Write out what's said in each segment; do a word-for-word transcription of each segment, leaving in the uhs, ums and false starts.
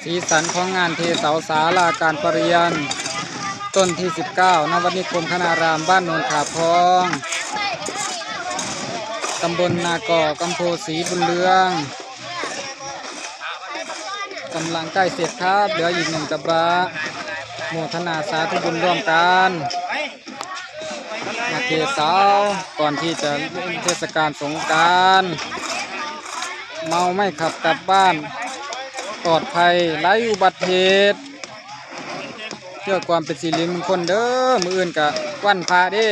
สีสันของงานเทเสาศาลาการประเรียน ต้นที่ สิบเก้า ณ วัดนิคมคณาราม บ้านโนนขาพอง ตำบลนาก่อก อำเภอศรีบุญเรือง กำลังใกล้เสร็จครับ เหลืออีกหนึ่งตะบะ โมทนาสาธุบุญร่วมกัน มาเทเสาก่อนที่จะเล่นเทศกาลสงกรานต์ เมาไม่ขับกลับบ้าน ปลอดภัยไร้อุบัติเหตุ เพื่อความเป็นสิริมงคลเด้อ มื้ออื่นกะวันพระเด้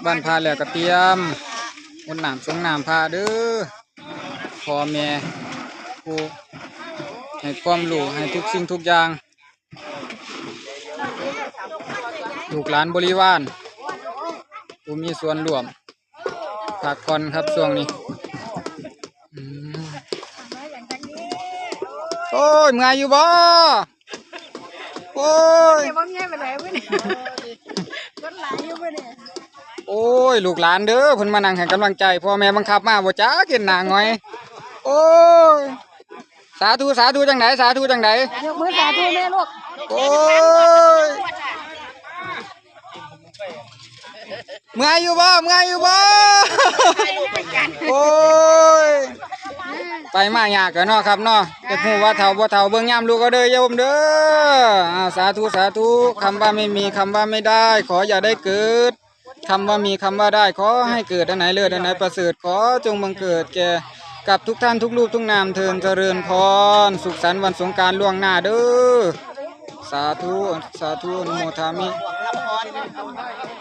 วันพระแล้วก็เตรียมหดน้ำสงน้ำพระเด้อ พ่อแม่ผู้ให้ความรู้ให้ทุกสิ่งทุกอย่าง ลูกหลานบริวารผู้มีส่วนร่วม พักผ่อนครับช่วงนี้ อืม โอ้ย เมื่อยอยู่บ่ โอ้ย เดี๋ยวบ่เมียไปไหนวะเนี่ย คนหลายอยู่วะเนี่ย โอ้ย ลูกหลานเด้อ เพิ่นมานั่งให้กำลังใจ พ่อแม่บังคับมาบ่จัก เห็นหน้าหงอย โอ้ย สาธุ สาธุจังได๋ สาธุจังได๋ ยกมือสาธุแม่ลูก โอ้ย เมื่อยอยู่บ่ เมื่อยอยู่บ่ โอ้ย ไปมายากกันเนาะครับเนาะ จะฮู้ว่าเฒ่าบ่เฒ่า เบิ่งยามลูกเอาเด้อโยมเด้อ อ่า สาธุ สาธุ คำว่าไม่มี คำว่าไม่ได้ ขออย่าได้เกิด คำว่ามี คำว่าได้ ขอให้เกิดอันไหนเลิศ อันไหนประเสริฐ ขอจงบังเกิดแก่กับทุกท่านทุกรูปทุกนามเทิน เจริญพร สุขสันต์วันสงกรานต์ล่วงหน้าเด้อ สาธุ สาธุ อนุโมทามิ รับพร